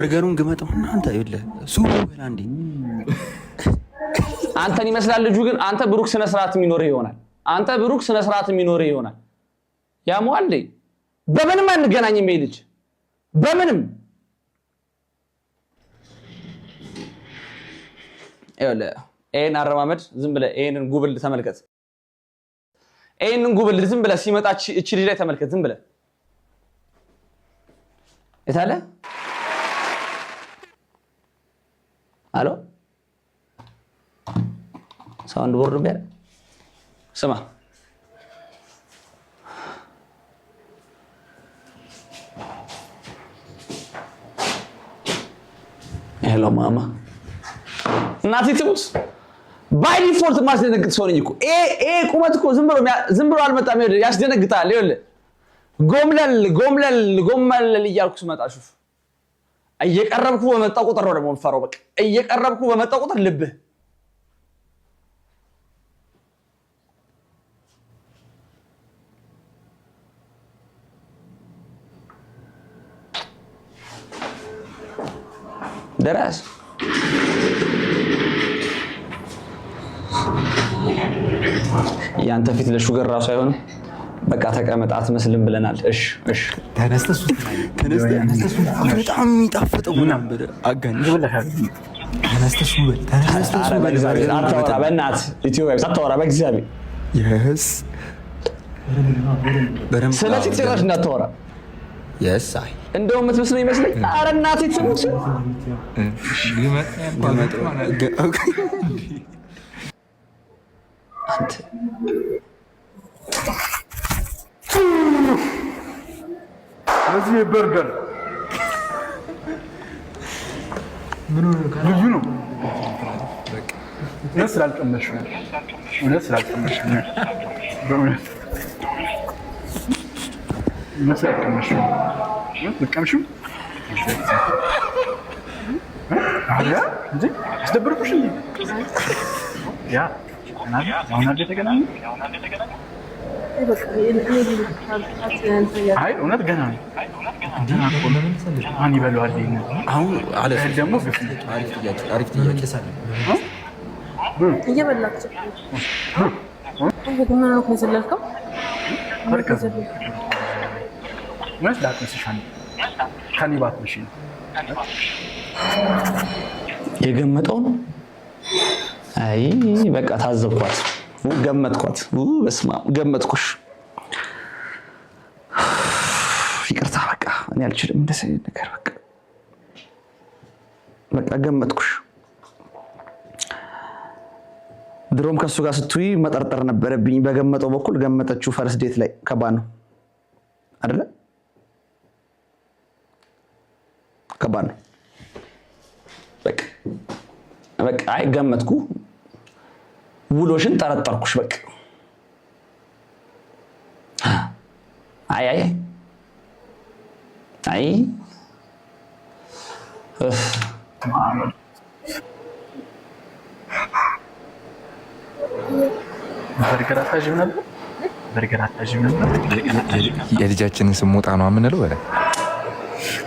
በርገሩን ግመጠው እናንተ ይኸውልህ ሱ በል አንዴ። አንተን ይመስላል ልጁ። ግን አንተ ብሩክ ስነ ስርዓት የሚኖርህ ይሆናል። አንተ ብሩክ ስነ ስርዓት የሚኖርህ ይሆናል። ያመዋል እንዴ? በምንም አንገናኝም። ይሄ ልጅ በምንም ይኸውልህ፣ ይሄን አረማመድ ዝም ብለህ ይሄንን ጉብል ተመልከት። ይሄንን ጉብል ዝም ብለህ ሲመጣ እቺ ልጅ ላይ ተመልከት። ዝም ብለህ የታለ አሎ sound board ቢያለ ስማ፣ Hello ማማ፣ እናቴ ትሙት by default ማስደነግጥ ሰው ነኝ እኮ። ይሄ ቁመት እኮ ዝም ብሎ አልመጣም። ይኸውልህ ያስደነግጣል። ይኸውልህ ጎምለል ጎምለል ጎመለል እያልኩ ስመጣ ሹፍ፣ እየቀረብኩ በመጣ ቁጥር ነው ደግሞ የምፈራው። በቃ እየቀረብኩ በመጣ ቁጥር ልብህ ደራስ ያንተ ፊት ለ sugar ራሱ አይሆንም። በቃ ተቀመጥ፣ አትመስልም ብለናል። እሺ እሺ። ተነስተህ ተነስተህ በጣም የሚጣፍጠው ምናምን ብለህ አጋንሽ ተነስተህ ሱ በል፣ ተነስተህ ሱ ኧረ በል። በእግዚአብሔር አታወራ፣ በእናትህ ኢትዮጵያ አታወራ፣ በእግዚአብሔር። Yes፣ በደንብ። ስለ ፊት ጭራሽ እንዳታወራ። Yes፣ አይ። እንደውም የምትመስለው ይመስለኝ። ኧረ እናቴ ትሙት። ግመጥ ያልኳት ማለት ነው። አንተ ስለዚህ በርገር ልዩ ነው። እውነት ስላልቀመስሽው ነው። እውነት ስላልቀመስሽው ነው። በእውነት እውነት ስላልቀመስሽው ነው። ልትቀምሺው? አረ እንዴ፣ አስደበርኩሽ እንዴ? ያ አሁን አይደል የተገናኘን? አይ እውነት ገና ነው። ገና እኮ ነው። ማን ይበላዋል ይሄንን? አሁን አለ። እህል ደግሞ ግፍ ነው። አሪፍ ጥያቄ፣ አሪፍ ጥያቄ። እየበላክ ምን ነው የዘለልከው? በርገር እውነት ላቅምስሽ አንዴ። ከእኔ ባትመሺ ነው። የገመጠው ነው። አይ በቃ ታዘብኳት፣ ገመትኳት። በስመ አብ ገመትኩሽ። ይቅርታ በቃ እኔ አልችልም እንደዚህ አይነት ነገር። በቃ በቃ ገመትኩሽ። ድሮም ከእሱ ጋር ስትውይ መጠርጠር ነበረብኝ። በገመጠው በኩል ገመጠችው። First date ላይ ከባድ ነው አይደለ? ከባድ ነው። በቃ በቃ አይ ገመትኩ፣ ውሎሽን ጠረጠርኩሽ። በቃ አይ አይ አይ እፍ። በርገር አታዥም ነበር? በርገር አታዥም ነበር? የልጃችንን ስም ሞጣ ነው የምንለው በለ።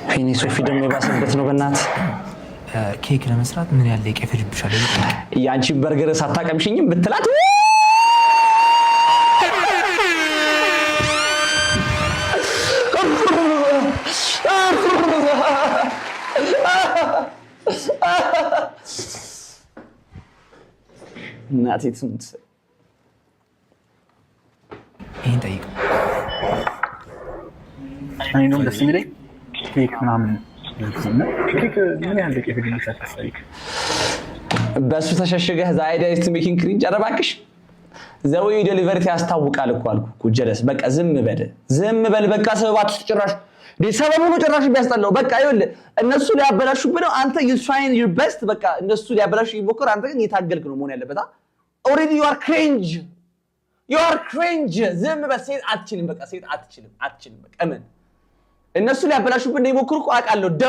ወይኔ ሶፊ ደግሞ የባሰበት ነው። በእናትህ። ኬክ ለመስራት ምን ያህል ደቂቃ ይፈጅብሻል? የአንቺን በርገር ሳታቀምሽኝም ብትላት እናቴ ትሙት። ይህን ጠይቅ። እኔ እንደውም ደስ የሚለኝ ኬክ ምናምን ብዙ ጊዜ እና ኬክ ምን ያህል ደቂቃ ይፈጅብሻል ታስቢ? በእሱ ተሸሽገህ the idea is to making cringe። ኧረ እባክሽ the way you deliver it ያስታውቃል እኮ አልኩህ እኮ ጀለስ። በቃ ዝም በል ዝም በል በቃ። ሰበብ አትስጥ ጭራሽ እንዴ፣ ሰበቡ ነው ጭራሽ የሚያስጠላው። በቃ ይኸውልህ እነሱ ሊያበላሹብህ ነው። አንተ you trying your best። በቃ እነሱ ሊያበላሹ ይሞክር፣ አንተ ግን እየታገልክ ነው መሆን ያለበት። Already you are cringe, you are cringe። ዝም በል። ሴት አትችልም። በቃ ሴት አትችልም፣ አትችልም። በቃ እመን። እነሱ ሊያበላሹብህ እንደሚሞክሩ እኮ አውቃለሁ። ደ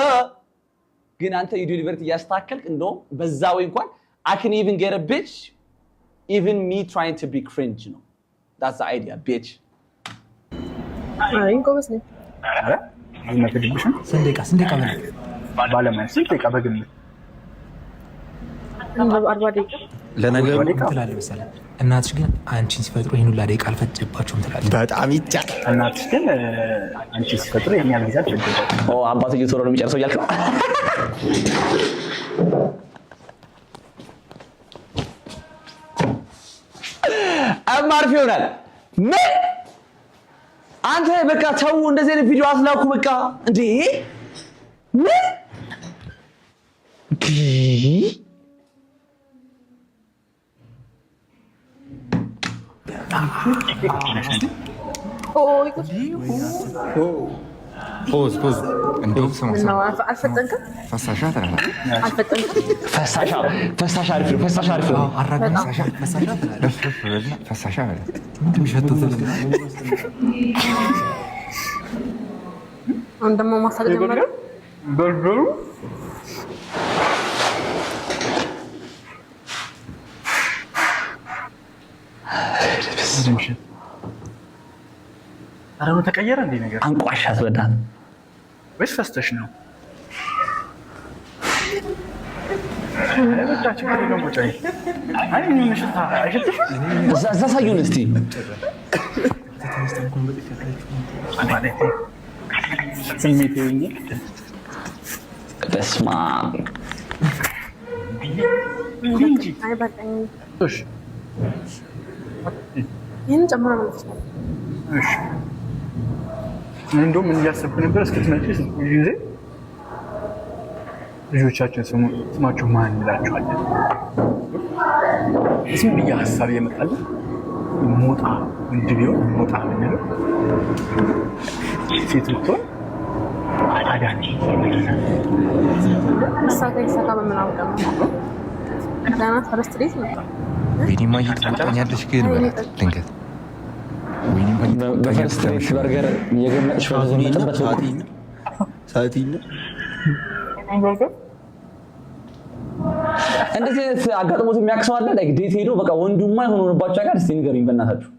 ግን አንተ you deliver it እያስተካከልክ እንደውም በዛ ወይ እንኳን I can even get a bitch even me trying to be cringe ነው። That's the idea, bitch. አይ ጎበዝ ነኝ። ኧረ ብዙም አይፈጅብሽም? ስንት ደቂቃ በላ? ባለሙያ ስንት ደቂቃ በግምት? 40 ደቂቃ። ለነገሩ ምን ትላለህ መሰለህ? እናትሽ ግን አንቺን ሲፈጥሩ ይህን ሁላ ደቂቃ አልፈጀባቸውም ትላለህ። በጣም ይቻል። እናትሽ ግን አንቺ ሲፈጥሩ ይሄን ያህል ጊዜ አልፈጀባቸውም። ኦ፣ አባትዬው ቶሎ ነው የሚጨርሰው እያልክ ነው? አማርፍ ይሆናል። ምን አንተ በቃ ተው፣ እንደዚህ አይነት ቪዲዮ አትላኩ። በቃ እንዴ፣ ምን እንዴ? ኦ ይቁጭ። Pause, pause። እንደውም ስማ ስማ። ምነው አልፈጠንክም? ፈሳሻ ትላለህ። አልፈጠንክም? ፈሳሻ፣ ፈሳሻ አሪፍ ነው። ፈሳሻ አሪፍ ነው። አራግና ፈሳሻ ትላለህ። እፍ እፍ በልና ፈሳሻ በላት። ምንድን የሚሸተው ትላለህ? አሁን ደግሞ ማሳቅ ጀመረ። በርበሩ። ኧረ ነው ተቀየረ እንዴ ነገር? አንቋሻት በጣም። ወይስ ፈስተሽ ነው? አይ በቃ ችግር የለውም። ቁጭ በይ። አይ ምን ሽታ አይሸትሽም? እዛ ሳዩን እስቲ። ማለቴ ስሜቴ ሆኜ። በስመ አብ። እንጂ። አይ በቃኝ። እሺ። ይህን ጨምሮ ነው የምትችለው። እሺ፣ እኔ እንደውም ምን እያሰብኩ ነበር፣ እስክትመጪ ጊዜ ልጆቻችን ስማቸው ማን እንላቸዋለን? ዝም ብዬ ሀሳብ እየመጣልን ሞጣ፣ ወንድ ቢሆን ሞጣ የምንለው፣ ሴት ብትሆን አዳነች። ይሳካ ይሳካ በምን አውቀ ነው? ገና first date ነው። ወይኔማ እየተቆጣኛለች ግን በላት ድንገት። ወይኔማ በ first date በርገር እየገመጥሽ በተዘመጠበት በኩል ሰዓትኛ። እንደዚህ አይነት አጋጥሞት የሚያውቅ ሰው አለ? Like date ሄዶ በቃ ወንዱማ የሆነ ሆኖባችሁ ያውቃል? እስቲ ንገሩኝ በእናታችሁ።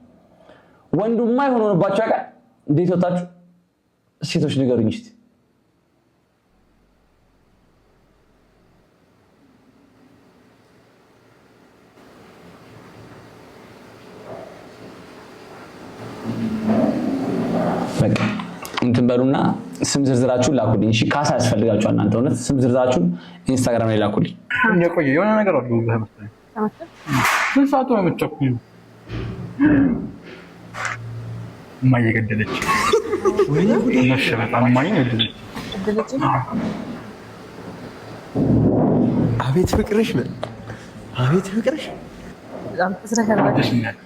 ወንዱማ የሆነ ሆኖባችሁ ያውቃል? Date ወጣችሁ ሴቶች ንገሩኝ እስቲ። በቃ እንትን በሉና ስም ዝርዝራችሁን ላኩልኝ። እሺ፣ ካሳ ያስፈልጋችኋል እናንተ እውነት። ስም ዝርዝራችሁን ኢንስታግራም ላይ ላኩልኝ። የቆየ የሆነ ነገር አለው መሰለኝ። ስንት ሰዓቱ ነው የምትቸኩዩ? እማዬ ገደለች። መሸ በጣም፣ እማዬ ገደለች። ገደለች። አቤት ፍቅርሽ ምን፣ አቤት ፍቅርሽ። በጣም ተዝረከረከ። ደስ የሚል።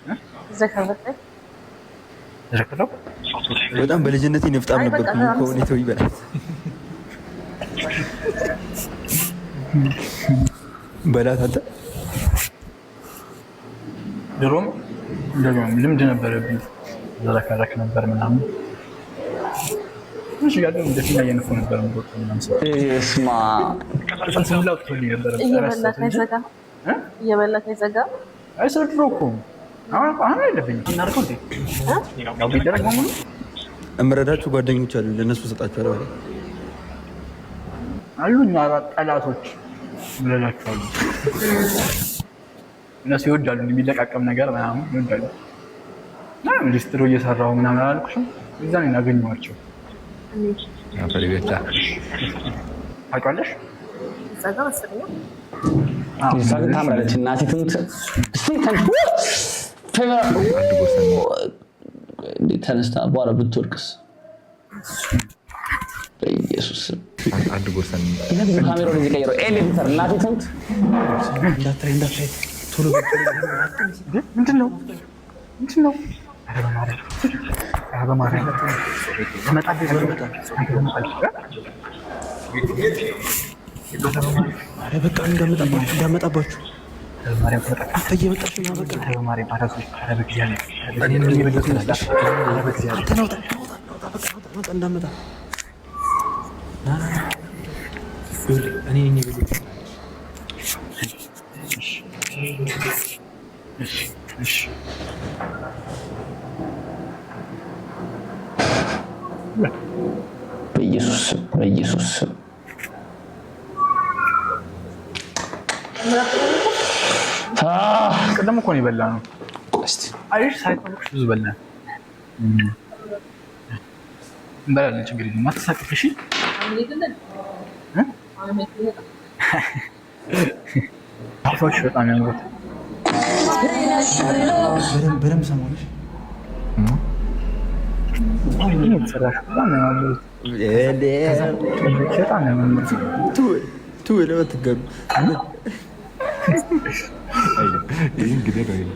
ተዝረከረከ። ተዝረከረኩ። በጣም በልጅነቴ ንፍጣም አይ በቃ ነበርኩ። ከሁኔታው ይበላል በላት አንተ። ድሮም ድሮም ልምድ ነበረብኝ። ዘረከረክ ነበር ምናምን። ትንሽ እያለሁ እንደ ፊኛ እየነፉ ነበር የምሮጠው ምናምን ሰው እስማ ቅጽል ስም ሁላ አውጥቶልኝ ነበር። እየበላ ረሳሁት እንጂ። አይዘጋ። እ? እየበላ አይዘጋ። አይ ስለ ድሮ እኮ ነው። አሁን አሁን አይለብኝም። እናድርገው እንዴ? ያው ቢደረግ በሙሉ። እምረዳችሁ ጓደኞች አሉ፣ ለእነሱ ሰጣችኋለሁ። አሉኝ አራት ጠላቶች እምረዳቸዋለሁ። እነሱ ይወዳሉ የሚለቃቀም ነገር ምናምን ይወዳሉ። እና ሊስትሮ እየሰራሁ ምናምን አላልኩሽም? እዛ ነው ያገኘኋቸው። አፈር ቤታ። ታውቂዋለሽ? ዘጋ መሰለኝ። እሷ ግን ታምራለች። እናቴ ትሙት። እስቲ አንድ ጎርሰን። እንዴት ተነስታ በኋላ ብትወድቅስ? በኢየሱስ ስም። አንድ ጎርሰን። ለምን ካሜራውን እዚህ ቀይረው? Editor እናቴ ትሙት። እንዳታይ እንዳታይ፣ ቶሎ በል፣ ቶሎ በል። ምንድን ነው? ምንድን ነው? ኧረ በማርያም፣ ኧረ በማርያም ትመጣለች፣ ትመጣለች። ኧረ በቃ እንዳመጣባችሁ እንዳመጣባችሁ። ኧረ በማርያም ትመጣለች። አንተ እየመጣሽ ነው በቃ። ኧረ በማርያም፣ ኧረ ኧረ በእግዚአብሔር፣ ኧረ በእግዚአብሔር፣ ኧረ በእግዚአብሔር። አንተ ናውጣ ናውጣ ናውጣ፣ በቃ ናውጣ ናውጣ፣ እንዳመጣ ና ና ና። ይኸውልህ እኔ ነኝ የበላሁት። እሺ እሺ። በኢየሱስ ስም፣ በኢየሱስ ስም። ቅድም እኮ ነው የበላነው። እስቲ። አይሽ ሳይጠብቅሽ ብዙ በላን። እንበላለን፣ ችግር የለም። አትሳቅፍ። እሺ እ? አፋሽ በጣም ያምሩት። በደንብ ሰማሁሽ። የተሰራሽ በጣም ያምሩት። በጣም ያምሩት። ትውል በትገሩ። ይህ እንግዲህ ነው።